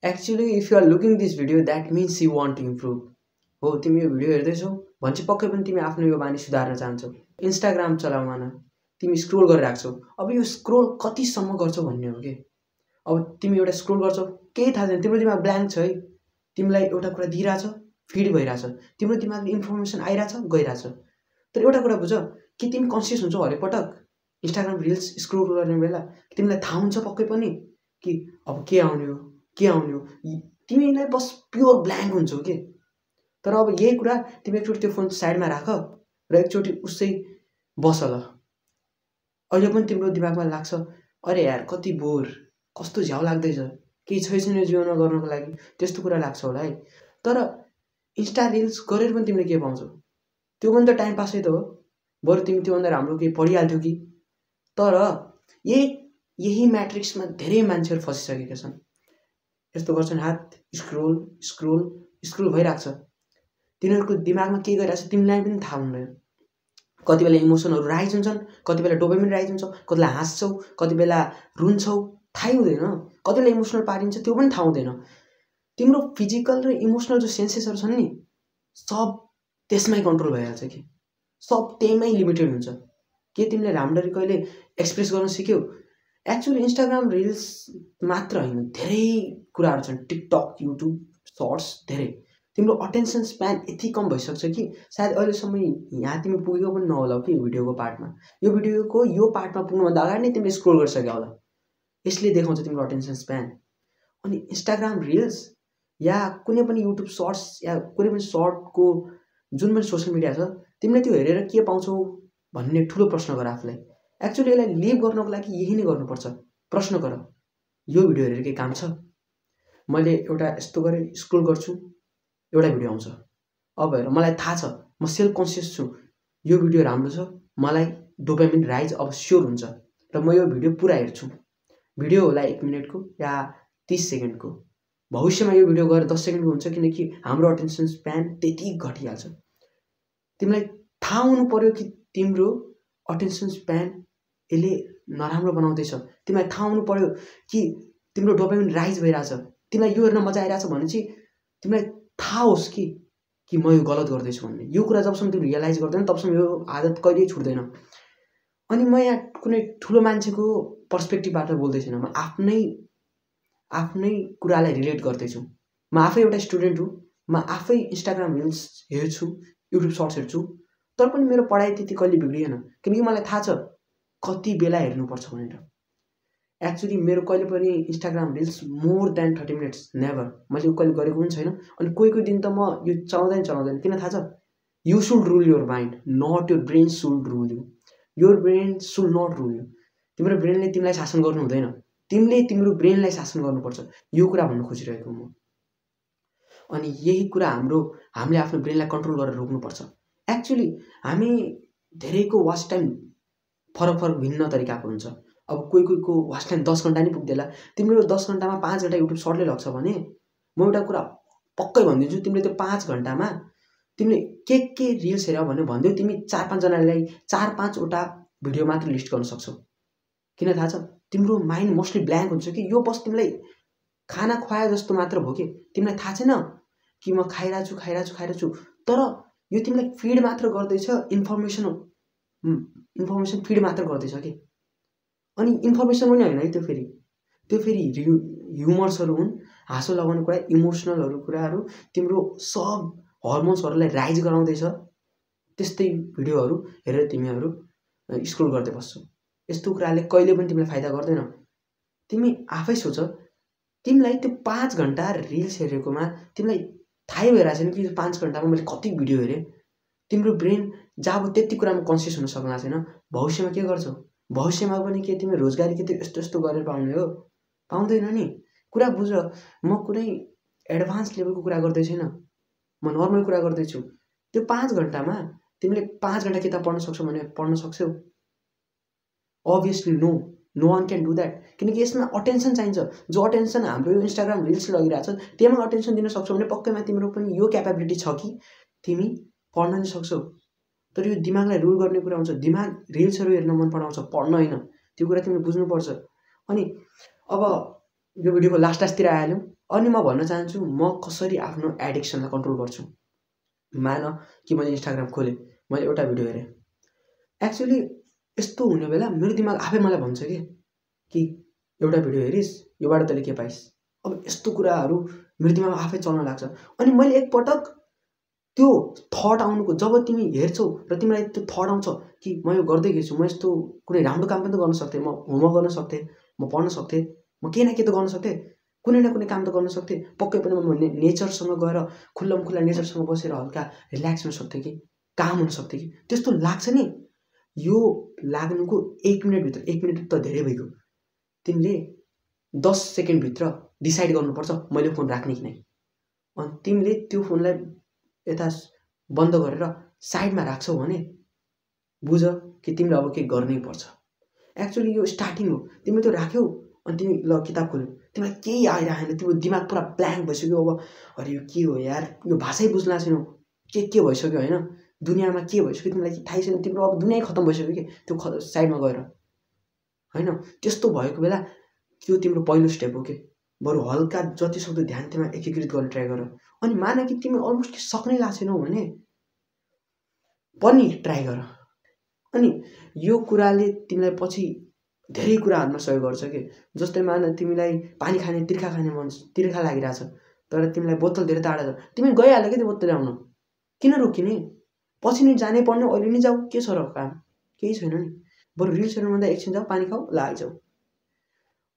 Actually, if you are looking this video, that means you want to improve. हो तिमी यो video हेर्दैछौ भन्छ पक्कै पनि तिमी आफ्नो यो बानी सुधार्न चाहन्छौ। इन्स्टाग्राम चलाउन तिमी स्क्रोल गरिरहेको छौ। अब यो स्क्रोल कतिसम्म गर्छौ भन्ने हो के। अब तिमी एउटा स्क्रोल गर्छौ केही थाहा छैन, तिम्रो दिमाग ब्ल्याङ्क छ है। तिमीलाई एउटा कुरा दिइरहेछ, फिड भइरहेछ, तिम्रो दिमागले इन्फर्मेसन आइरहेछ गइरहेछ। तर एउटा कुरा बुझ कि तिमी कन्सियस हुन्छौ हरेक पटक इन्स्टाग्राम रिल्स स्क्रोल गर्ने बेला। तिमीलाई थाहा हुन्छ पक्कै पनि कि अब के आउने हो के आउने हो, तिमीलाई बस प्योर ब्ल्याङ्क हुन्छौ के। तर अब यही कुरा तिमी एकचोटि त्यो फोन साइडमा राख र एकचोटि उसै बस ल। अहिले पनि तिम्रो दिमागमा लाग्छ अरे यार कति बोर, कस्तो झ्याउ लाग्दैछ, केही छैन जीवनमा गर्नको लागि, त्यस्तो कुरा लाग्छ होला है। तर इन्स्टा रिल्स गरेर पनि तिमीले के पाउँछौ? त्यो पनि त टाइम पासै त हो। बरु तिमी त्योभन्दा राम्रो केही पढिहाल्थ्यौ कि। तर यही म्याट्रिक्समा धेरै मान्छेहरू फसिसकेका छन्। यस्तो गर्छन्, हात स्क्रोल स्क्रोल स्क्रोल भइरहेको छ। तिनीहरूको दिमागमा के गरिरहेछ तिमीलाई पनि थाहा हुँदैन। कति बेला इमोसनहरू राइज हुन्छन्, कति बेला डोपामिन राइज हुन्छ, कति बेला हाँस्छौ, कति बेला रुन्छौ, थाहै हुँदैन। कति बेला इमोसनल पारिन्छ त्यो पनि थाहा हुँदैन। तिम्रो फिजिकल र इमोसनल जो सेन्सेसहरू छन् नि सब त्यसमै कन्ट्रोल भइहाल्छ कि। सब त्यहीमै लिमिटेड हुन्छ। के तिमीले राम्ररी कहिले एक्सप्रेस गर्न सिक्यौ? एक्चुअली इन्स्टाग्राम रिल्स मात्र होइन, धेरै कुराहरू छन्, टिकटक, युट्युब सर्ट्स, धेरै। तिम्रो अटेन्सन स्प्यान यति कम भइसक्छ कि सायद अहिलेसम्म यहाँ तिमी पुगेको पनि नहोला कि भिडियोको पार्टमा। यो भिडियोको यो पार्टमा पुग्नुभन्दा अगाडि नै तिमीले स्क्रोल गरिसक्यो होला। यसले देखाउँछ तिम्रो अटेन्सन स्प्यान। अनि इन्स्टाग्राम रिल्स या कुनै पनि युट्युब सर्ट्स या कुनै पनि सर्टको जुन पनि सोसियल मिडिया छ, तिमीले त्यो हेरेर के पाउँछौ भन्ने ठुलो प्रश्न गर आफूलाई। एक्चुअली यसलाई लिभ गर्नको लागि यही नै गर्नुपर्छ। प्रश्न गर, यो भिडियो हेरेर के काम छ? मैले एउटा यस्तो गरेँ, स्क्रोल गर्छु, एउटा भिडियो आउँछ। अब हेर, मलाई थाहा छ, म सेल्फ कन्सियस छु, यो भिडियो राम्रो छ, मलाई डोपामिन राइज अब स्योर हुन्छ र म यो भिडियो पुरा हेर्छु। भिडियो होला 1 मिनटको या 30 सेकेन्डको। भविष्यमा यो भिडियो गएर 10 सेकेन्डको हुन्छ, किनकि हाम्रो अटेन्सन स्प्यान त्यति घटिहाल्छ। तिमीलाई थाहा हुनु पर्यो कि तिम्रो अटेन्सन स्प्यान यसले नराम्रो बनाउँदैछ। तिमीलाई थाहा हुनु पर्यो कि तिम्रो डोपामिन राइज भइरहेछ। तिमीलाई यो हेर्न मजा आइरहेछ भने चाहिँ तिमीलाई थाहा होस् कि म यो गलत गर्दैछु भन्ने। यो कुरा जबसम्म तिमी रियलाइज गर्दैन तबसम्म यो आदत कहिल्यै छुट्दैन। अनि म यहाँ कुनै ठुलो मान्छेको पर्सपेक्टिभबाट बोल्दै छैन, म आफ्नै कुरालाई रिलेट गर्दैछु। म आफै एउटा स्टुडेन्ट हुँ, म आफै इन्स्टाग्राम रिल्स हेर्छु, युट्युब सर्ट्स हेर्छु, तर पनि मेरो पढाइ त्यति कहिले बिग्रिएन, किनकि मलाई थाहा छ कति बेला हेर्नुपर्छ भनेर। एक्चुअली मेरो कहिले पनि Instagram reels more than 30 minutes never, मैले कहिले गरेको पनि छैन। अनि कोही दिन त म यो चलाउँदैन। किन थाहा छ? You should rule your mind, not your brain should rule you. Your brain should not rule you. तिम्रो ब्रेनले तिमीलाई शासन गर्नु हुँदैन, तिमीले तिम्रो ब्रेनलाई शासन गर्नुपर्छ। यो कुरा भन्न खोजिरहेको म। अनि यही कुरा हामीले आफ्नो ब्रेनलाई कन्ट्रोल गरेर रोक्नुपर्छ। एक्चुअली हामी धेरैको वाच टाइम फरक भिन्न तरिकाको हुन्छ। अब कोहीको वाच टाइम 10 घन्टा नै पुग्देला। तिम्रो 10 घन्टामा 5 घन्टा युट्युब सर्टले लाग्छ भने म एउटा कुरा पक्कै भनिदिन्छु, तिमीले त्यो 5 घन्टामा तिमीले के रिल्स हेऱ्यौ भने भन्दै तिमी 4-5 जनालाई 4-5 वटा भिडियो मात्र लिस्ट गर्न सक्छौ। किन थाहा छ? तिम्रो माइन्ड मोस्टली ब्ल्याङ्क हुन्छ कि यो बस तिमीलाई खाना खुवाए जस्तो मात्र भयो कि। तिमीलाई थाहा छैन कि म खाइरहेको छु, तर यो तिमीलाई फिड मात्र गर्दैछ, इन्फर्मेसन फिड मात्र गर्दैछ कि। अनि इन्फर्मेसन पनि होइन है, त्यो फेरि ह्युमर्सहरू हुन्, हाँसो लगाउने कुरा, इमोसनलहरू कुराहरू, तिम्रो सब हर्मोन्सहरूलाई राइज गराउँदैछ। त्यस्तै भिडियोहरू हेरेर तिमीहरू स्क्रोल गर्दै बस्छौ। यस्तो कुराले कहिले पनि तिमीलाई फाइदा गर्दैन। तिमी आफै सोच, तिमीलाई त्यो 5 घन्टा रिल्स हेरेकोमा तिमीलाई थाहै भइरहेको छैन कि 5 घन्टामा मैले कति भिडियो हेरेँ। तिम्रो ब्रेन जब त्यति कुरामा कन्सियस हुन सक्ला छैन, भविष्यमा के गर्छौ? भविष्यमा पनि के तिमी रोजगारी के यस्तो गरेर पाउने हो? पाउँदैन नि। कुरा बुझ, म कुनै एडभान्स लेभलको कुरा गर्दै छैन, म नर्मल कुरा गर्दैछु। त्यो 5 घन्टामा तिमीले 5 घन्टा किताब पढ्न सक्छौ भने पढ्न सक्छौ? Obviously no one can do that. किनकि यसमा अटेन्सन चाहिन्छ। जो अटेन्सन हाम्रो यो इन्स्टाग्राम रिल्स लगिरहेको छ त्यसमा अटेन्सन दिन सक्छौ भने पक्कैमा तिम्रो पनि यो क्यापेबिलिटी छ कि तिमी पढ्न नि सक्छौ। तर यो दिमागलाई रुल गर्ने कुरा हुन्छ। दिमाग रिल्सहरू हेर्न मन पराउँछ, पढ्न होइन। त्यो कुरा तिमीले बुझ्नुपर्छ। अनि अब यो भिडियोको लास्टतिर आइहाल्यौँ। अनि म भन्न चाहन्छु म कसरी आफ्नो एडिक्सनलाई कन्ट्रोल गर्छु। मान कि मैले इन्स्टाग्राम खोलेँ, मैले एउटा भिडियो हेरेँ, एक्चुअली यस्तो हुने बेला मेरो दिमाग आफै मलाई भन्छ कि एउटा भिडियो हेरिस्, योबाट तैँले के पाइस्। अब यस्तो कुराहरू मेरो दिमागमा आफै चल्न लाग्छ। अनि मैले एकपटक त्यो थट आउनुको, जब तिमी हेर्छौ र तिमीलाई त्यो थट आउँछ कि म यो गर्दै के छु, म यस्तो कुनै राम्रो काम पनि त गर्न सक्थेँ, म होमवर्क गर्न सक्थेँ, म पढ्न सक्थेँ, म केही न केही त गर्न सक्थेँ, कुनै न कुनै काम त गर्न सक्थेँ, पक्कै पनि म नेचरसँग गएर खुल्ला नेचरसँग बसेर हल्का रिल्याक्स हुन सक्थेँ कि काम हुन सक्थेँ कि त्यस्तो लाग्छ नि। यो लाग्नुको 1 मिनटभित्र, 1 मिनट त धेरै भइगयो, तिमीले 10 सेकेन्डभित्र डिसाइड गर्नुपर्छ मैले फोन राख्ने कि नै। अनि तिमीले त्यो फोनलाई यता बन्द गरेर साइडमा राख्छौ भने बुझ कि तिमीले अब के गर्नै पर्छ। एक्चुअली यो स्टार्टिङ हो। तिमीले त्यो राख्यौ अनि तिमी ल किताब खोल्यौ, तिमीलाई केही आइरहेन, तिम्रो दिमाग पुरा ब्ल्याङ्क भइसक्यो। अब अरे यो के हो यार, यो भाषै बुझ्न छैनौ, के भइसक्यो होइन, दुनियाँमा के भइसक्यो तिमीलाई थाहै छैन, तिम्रो अब दुनियाँ खत्तम भइसक्यो कि त्यो साइडमा गएर होइन। त्यस्तो भएको बेला त्यो तिम्रो पहिलो स्टेप हो कि बरु हल्का जतिसक्दो ध्यान त्यसमा एकीकृत गर्न ट्राई गर। अनि मान कि तिमी अलमोस्ट सक्नै लाग्छ छैनौ भने पनि ट्राई गर। अनि यो कुराले तिमीलाई पछि धेरै कुराहरूमा सहयोग गर्छ कि जस्तै मान तिमीलाई पानी खाने तिर्खा खाने मन, तिर्खा लागिरहेछ तर तिमीलाई बोतल धेरै टाढा छ, तिमी गइहाल्यो कि त्यो बोतल ल्याउन, किन रोकिने, पछि नि जानै पर्ने, अहिले नि जाऊ, के छ र काम, केही छैन नि। बरु रिल्स हेर्नुभन्दा एकछिन जाऊ, पानी खाऊ, ल आइजाऊ।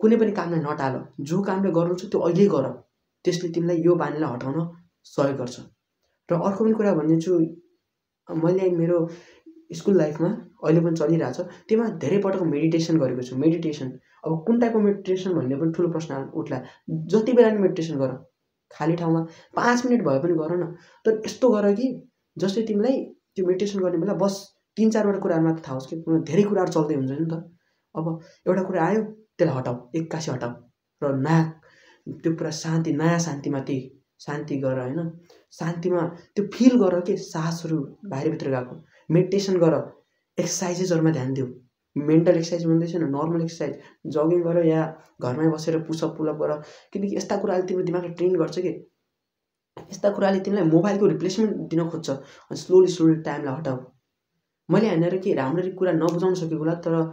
कुनै पनि कामलाई नटाल, जो कामले गर्नु छ त्यो अहिले गर, त्यसले तिमीलाई यो बानीलाई हटाउन सहयोग गर्छ। र अर्को पनि कुरा भनिदिन्छु, मैले मेरो स्कुल लाइफमा अहिले पनि चलिरहेछ, त्यसमा धेरै पटक मेडिटेसन गरेको छु। मेडिटेसन अब कुन टाइपको मेडिटेसन भन्ने पनि ठुलो प्रश्न उठ्ला। जति बेला नि मेडिटेसन गर, खाली ठाउँमा 5 मिनट भए पनि गर न, तर यस्तो गर कि जस्तै तिमीलाई त्यो मेडिटेसन गर्ने बेला बस 3-4वटा कुराहरू मात्र थाहा होस् कि धेरै कुराहरू चल्दै हुन्छ नि त। अब एउटा कुरा आयो त्यसलाई हटाऊ, एक्कासी हटाऊ र नयाँ त्यो पुरा शान्ति, नयाँ शान्तिमा त्यही शान्ति गर होइन। शान्तिमा त्यो फिल गर कि सासहरू बाहिरभित्र गएको। मेडिटेसन गर, एक्सर्साइजेसहरूमा ध्यान देऊ। मेन्टल एक्सर्साइज भन्दैछैन, नर्मल एक्सर्साइज, जगिङ गर या घरमै बसेर पुसअप पुलअप गर, किनकि यस्ता कुराले तिम्रो दिमागलाई ट्रेन गर्छ कि यस्ता कुराले तिमीलाई मोबाइलको रिप्लेसमेन्ट दिन खोज्छ। अनि स्लोली टाइमलाई हटाऊ। मैले यहाँनिर के राम्ररी कुरा नबुझाउन सकेको होला, तर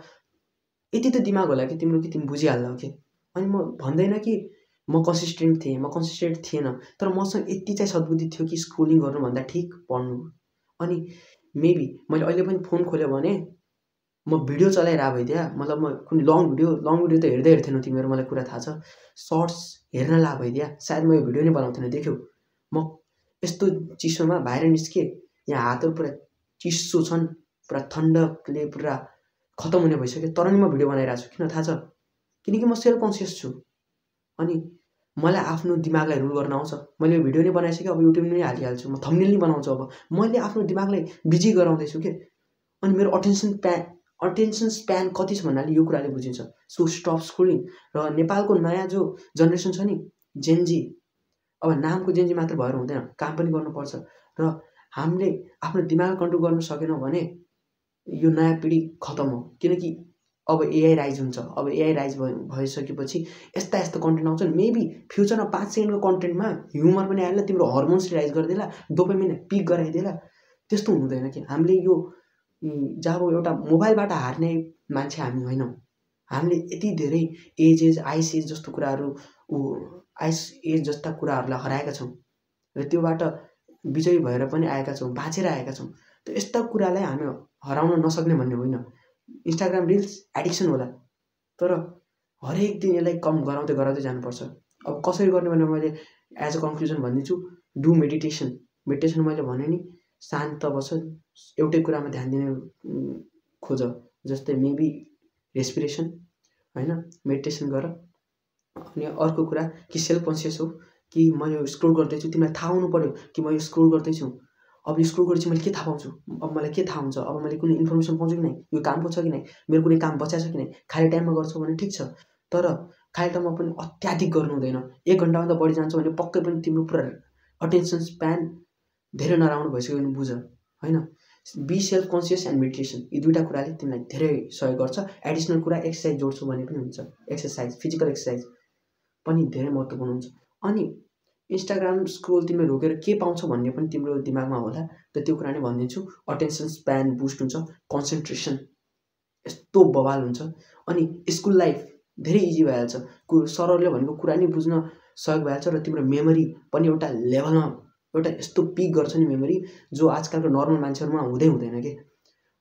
यति त दिमाग होला कि तिम्रो कि तिमी बुझिहाल्छौ कि। अनि म भन्दैन कि म कन्सिस्टेन्ट थिएन, तर मसँग यति चाहिँ सद्बुद्धि थियो कि स्क्रोलिङ गर्नुभन्दा ठिक पढ्नु। अनि मेबी मैले अहिले पनि फोन खोल्यो भने म भिडियो चलाइरहेको भइदिया, मतलब म कुनै लङ भिडियो त हेर्दैनौ तिमीहरू, मलाई कुरा थाहा छ। सर्ट्स हेर्न ला भइदिया सायद म यो भिडियो नै बनाउँथिनँ। देख्यौ म यस्तो चिसोमा बाहिर निस्केँ, यहाँ हातहरू पुरा चिसो छन्, पुरा ठन्डकले पुरा खत्तम हुने भइसक्यो, तर नि म भिडियो बनाइरहेको छु। किन थाहा छ? किनकि म सेल्फ कन्सियस छु। अनि मलाई आफ्नो दिमागलाई रुल गर्न आउँछ। मैले यो भिडियो नै बनाइसकेँ, अब युट्युब नै हालिहाल्छु, म थम्बनेल नै बनाउँछु। अब मैले आफ्नो दिमागलाई बिजी गराउँदैछु कि। अनि मेरो अटेन्सन स्प्यान कति छ भन्नाले यो कुराले बुझिन्छ। So stop scrolling. र नेपालको नयाँ जो जेनेरेसन छ नि, जेनजी, अब नामको जेनजी मात्र भएर हुँदैन, काम पनि गर्नुपर्छ। र हामीले आफ्नो दिमाग कन्ट्रोल गर्न सकेनौँ भने यो नयाँ पिँढी खत्तम हो। किनकि अब एआई राइज हुन्छ। अब एआई राइज भइसकेपछि यस्ता कन्टेन्ट आउँछन्। मेबी फ्युचरमा 5 सेकेन्डको कन्टेन्टमा ह्युमर पनि आएला, तिम्रो हर्मोन्स राइज गरिदिएला, डोपामिन पिक गराइदिएला। त्यस्तो हुँदैन कि हामीले यो जब एउटा मोबाइलबाट हार्ने मान्छे हामी होइनौँ। हामीले यति धेरै आइस एज जस्तो कुराहरू आइस एज जस्ता कुराहरूलाई हराएका छौँ र त्योबाट विजयी भएर पनि आएका छौँ, बाँचेर आएका छौँ। त यस्ता कुरालाई हामी हराउन नसक्ने भन्ने होइन। इन्स्टाग्राम रिल्स एडिक्सन होला, तर हरेक दिन यसलाई कम गराउँदै जानुपर्छ। अब कसरी गर्ने भनेर मैले एज अ कन्क्लुजन भनिदिन्छु, डु मेडिटेसन। मेडिटेसन मैले भने नि, शान्त बस, एउटै कुरामा ध्यान दिन खोज, जस्तै मेबी रेस्पिरेसन होइन, मेडिटेसन गर। अनि अर्को कुरा कि सेल्फ कन्सियस हो कि म यो स्क्रोल गर्दैछु, तिमीलाई थाहा हुनु पर्यो कि म यो स्क्रोल गर्दैछु। अब यो स्क्रोल गरेपछि मैले के थाहा पाउँछु, अब मलाई के थाहा हुन्छ, अब मैले कुनै इन्फर्मेसन पाउँछु कि नै, यो कामको छ कि नै, मेरो कुनै काम बचाएको छ कि नै। खाली टाइममा गर्छु भने ठिक छ, तर खाली टाइममा पनि अत्याधिक गर्नु हुँदैन। 1 घन्टाभन्दा बढी जान्छ भने पक्कै पनि तिम्रो पुरा अटेन्सन स्प्यान धेरै नराम्रो भइसक्यो भने बुझ होइन। Be self conscious and meditation, यी दुईवटा कुराले तिमीलाई धेरै सहयोग गर्छ। एडिसनल कुरा एक्सर्साइज जोड्छु भने पनि हुन्छ। एक्सर्साइज, फिजिकल एक्सर्साइज पनि धेरै महत्त्वपूर्ण हुन्छ। अनि इन्स्टाग्राम स्क्रोल तिमीले रोकेर के पाउँछौ भन्ने पनि तिम्रो दिमागमा होला। त त्यो कुरा नै भनिदिन्छु। अटेन्सन स्प्यान बुस्ट हुन्छ, कन्सन्ट्रेसन यस्तो बवाल हुन्छ। अनि स्कुल लाइफ धेरै इजी भइहाल्छ। सरहरूले भनेको कुरा नि बुझ्न सहयोग भइहाल्छ र तिम्रो मेमोरी पनि एउटा लेभलमा एउटा यस्तो पिक गर्छ नि मेमोरी, जो आजकलको नर्मल मान्छेहरूमा हुँदैन के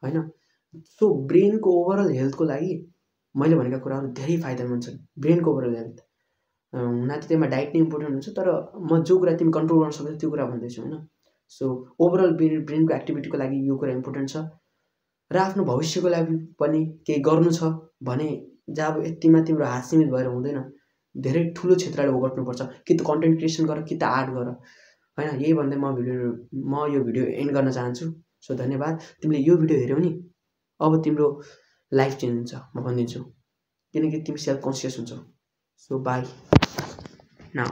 होइन। सो ब्रेनको ओभरअल हेल्थको लागि मैले भनेका कुराहरू धेरै फाइदामन्द छन्। ब्रेनको ओभरअल हेल्थ हुन त त्यसमा डाइट नै इम्पोर्टेन्ट हुन्छ, तर म जो कुरा तिमी कन्ट्रोल गर्न सक्छौ त्यो कुरा भन्दैछु होइन। सो ओभरअल ब्रेनको एक्टिभिटीको लागि यो कुरा इम्पोर्टेन्ट छ। र आफ्नो भविष्यको लागि पनि केही गर्नु छ भने जहाँ अब यतिमा तिम्रो हात सीमित भएर हुँदैन, धेरै ठुलो क्षेत्रले ओगट्नुपर्छ। कि त कन्टेन्ट क्रिएसन गर, कि त आर्ट गर होइन। यही भन्दै म यो भिडियो एन्ड गर्न चाहन्छु। सो धन्यवाद। तिमीले यो भिडियो हेऱ्यौ नि, अब तिम्रो लाइफ चेन्ज हुन्छ म भनिदिन्छु, किनकि तिमी सेल्फ कन्सियस हुन्छौ। So by now.